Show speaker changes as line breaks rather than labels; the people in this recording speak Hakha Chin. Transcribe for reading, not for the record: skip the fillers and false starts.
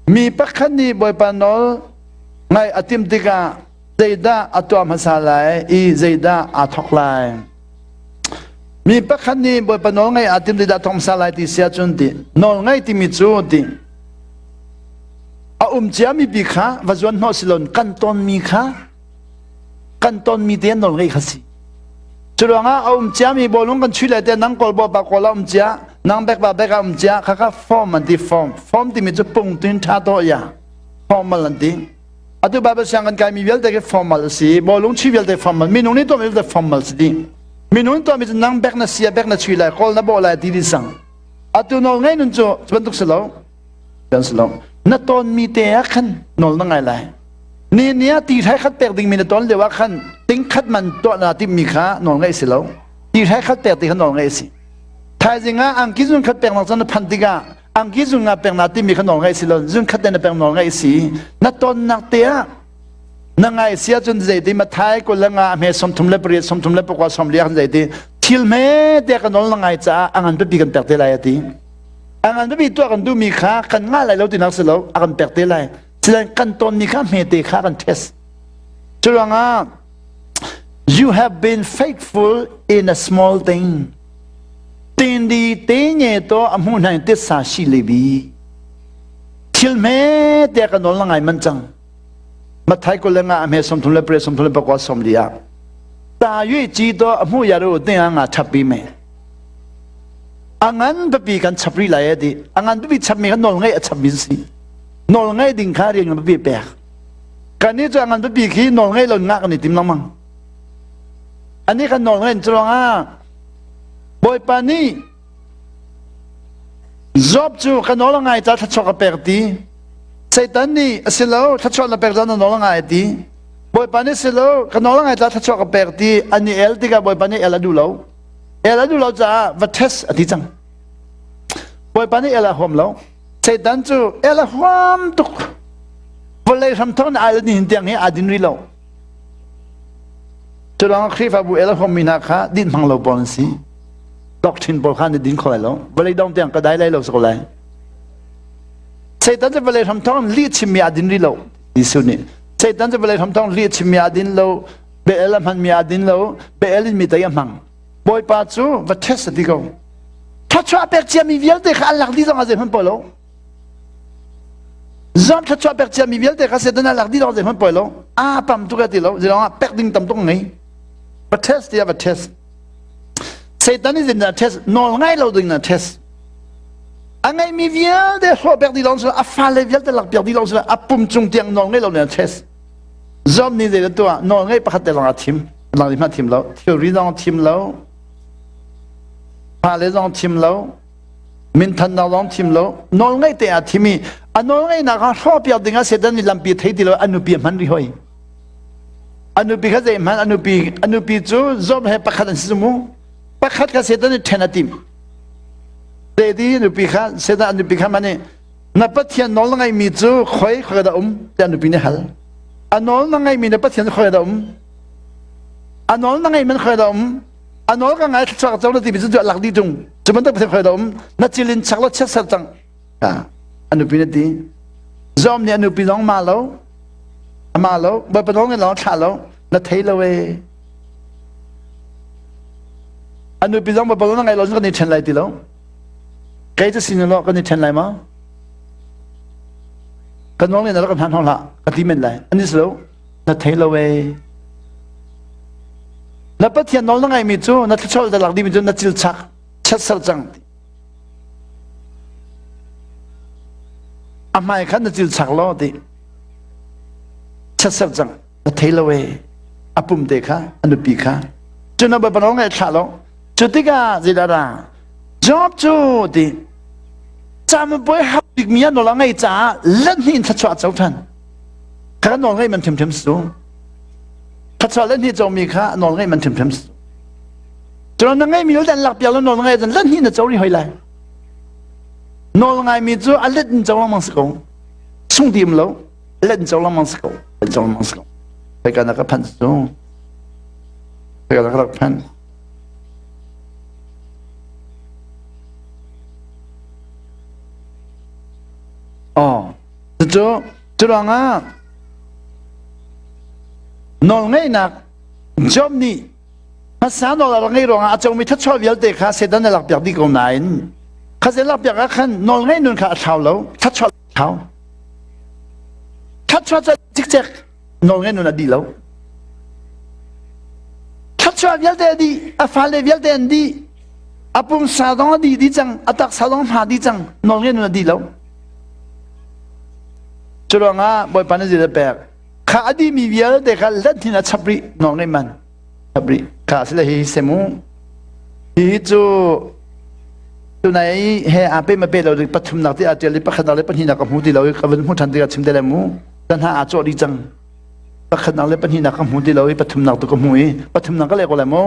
Mi pakhat nih Bawipa nawl ngaih a timh tikah zeidah a tuah hmasa lai i zeidah aa thawk lai? Mi pakhat nih Bawipa nawl ngaih aa tim zeidah thawk hmasa lai ti si ahcun ti nawl ngaih timi cu ti a um ciami pi kha va zuan hnawh si loin kan tonmi kha kan tonmi te nawl ngaih kha si. Cu ruangah a um ciami bawlung kan chuih lai te nang kawl baw pa kawl a um cia nang bek ba bek a um cia kha kha form an ti form form timi cu pung tuin tha to ya formal an ti atu Bible siang kan kai mi vialte khi formal a si bawlung chuih vialte formal minung nih tuahmi vialte formal si dih minung tuahmi cu nang bek na sia bek na chuih lai kawl na bawh lai ti dih sang atu nawl ngei nun cu cu bantuk si lo kan si lo na ton mi te ah khan nawl na ngai lai ni ni ah ti hrai khat pek ding mi na ton lio ah khan ting khat man tuah na tim mi kha nawl ngaih si lo ti hrai khat pek ti kha nawl ngaih si thaizing ah angki zun khat pek nak cun na phan tikah angki zun nga pek na timi kha nawl ngaih si lo zun khat te na pek nawl ngaih si na ton nak te ah na ngai si ahcun zeiti mathai kul le nga hme 38 34 40 khan zeiti thil hme te ka nawl na ngai caah a ngan pipi kan pek te lai ati a ngan pipi tuah kan duhmi kha kan ngah lai lo tinak si lo a kan pek te lai silan kan tonmi kha hmete kha kan test curuangah you have been faithful in a small thing tindi te nge to a hmu hna in titsa shi le bi thil hme te ka nawl na ngai man cang mathai kul le nga a hme 30 le pre 30 le pakua som li ah ta yue chi to a hmu ya ru te nga chap bi me a ngan pipi kan chap ri lai ati a ngan pipi chap mi kan nawl ngai a chap mi si nawl ngai ding kha rian ngan pipi pek kan ni cu a ngan pipi khi nawl ngai lo nga kan i tim lengmang ani kan nawl ngai cu Bawipa nih Job cu ka nawl a ngai ca thluachuah ka pek ti. Satan nih a si lo thluachuah na pek ca na nawl a ngai ti. Bawipa nih si lo ka nawl a ngai ca thluachuah ka pek ti an i el tikah Bawipa nih el a duh lo. El a duh lo caah va test a ti cang. Bawipa nih el a huam lo. Satan cu el a huam tuk. Vawlei hramthok in ai ni hin tiang hi aa din rih lo. Culawng Khrihfabu el a huammi hna kha din hmang lo pawl an si. Doctrine pawl kha an din kho lai lo. Vawlei dong tiang ka dai lai lo ko lai. Satan cu vawlei hramthawk in lih chimmi aa din rih lo. Jesuh nih Satan cu vawlei hramthawk in lih chimmi aa din lo, Baal a hmanmi aa din lo, Baal in mi tei a hmang. Bawipa cu va test a ti ko. Thluachuah pek ciami vialte kha an lak dih zong ah zeihmanh poi lo. Zam thluachuah pek ciami vialte kha Satan a lak dih lawng zeihmanh poi lo. Aa pam tuk a ti lo. Zilong ah pek ding tam tuk ngei. Va test tiah va test. Satan nih zeitindah test? Nawl ngai lo ding na test. A ngeimi vialte hrawh pek dih lawng a fale vialte lak piak dih lawng a pum cung tiang nawl ngei lo na test. Zom nih zei tuah nawl ngei pakhat te lawng a thim. Lang hmanh thim lo. Thilri zong thim lo. Fale zong thim lo. Minthannak zong thim lo. Nawl ngei te a thim i a nawl ngeihnak kha hrawh piak ding ah Satan nih lampi thei ti lo a nupi a hman rih hoi. A nupi kha zeihmanh a nupi a nupi cu Job he pakhat an si mu. Pakhat kha Satan nih ṭhen a timh. Zeiti nupi kha Satan a nupi kha man i na Pathian nawl na ngeihmi cu khoi khoi dah um tiah nupi nih hal. A nawl na ngeihmi na Pathian khoi dah um? A nawl na ngeihmi khoi dah um? A nawl ka ngai thluachuah ka co na timi cu lak dih tung. Cu bantuk Pathian khoi dah um? Na cilin chak lo chiat ser cang. A nupi na ti. Zom nih a nupi zong ma lo. Ama lo. Bawipa nawl ngai lawng thlah lo. Na thei lo ee. A nupi zong Bawipa nawl ngai lo kan i ṭhen lai ti lo. Kei cu sin lo kan i ṭhen lai ma? Kan nawl ngai na rak kan hman hlah ka ti men lai. Ani si lo. Na thei lo ee. Na Pathian nawl na ngaimi cu na thluachuah da lak dimi cu na cil chak chiatser cang. A hmai khan na cil chak law ti chiatser cang na thei lo ee a pum te kha a nupi kha cu na bawipa nawl ngaih thlah lo cu tikah zeidah dah Job cu ti camupuai hap bikmi a nawl a ngei caah let hnih in thluachuah co ṭhan kha nawl ngaih man ṭhimṭhim su thluachuah let hnih comi kha nawl ngaih man ṭhimṭhim su Cun na ngeihmi vialte an lakpiak lo nawl ngai cun let hnih na co rih hoi lai. Nawl ngaimi cu a let in co lengmang si ko. Sung ti um lo. Let in co lengmang si ko. Let co lengmang si ko. Hika na ka phanh cu. Hika na ka rak phanh. Oh. Cucu curuangah nawlngeihnak Job nih hmasa nawl a rak ngeih ruangah a comi thluachuah vialte kha Satan a lakpiak dih ko nain kha zei lakpiak ah khan nawlngeih nun kha a thlau lo thluachuah thlau thluachuah cu cikcek nawlngeih nun a dih lo thluachuah vialte a dih a fale vialte an dih a pumsa zong a dih dih cang a taksa zong hma dih cang nawlngeih nun a dih lo cu ruangah Bawipa nih zei pek kha a dihmi vialte kha let hin a chap rih nawlngeih man chap rih kha sile hi semu hi cu tunai he aa pe ma pe lo pathumnak ti aa tial i pakhatnak le pahnihnak ka hmu ti lo i ka vun hmu ṭhan tikah chim te le mu tan hna aa cawh dih cang pakhatnak le pahnihnak ka hmu ti lo i pathumnak tu ka hmu i pathumnak ka leh ko lai mu.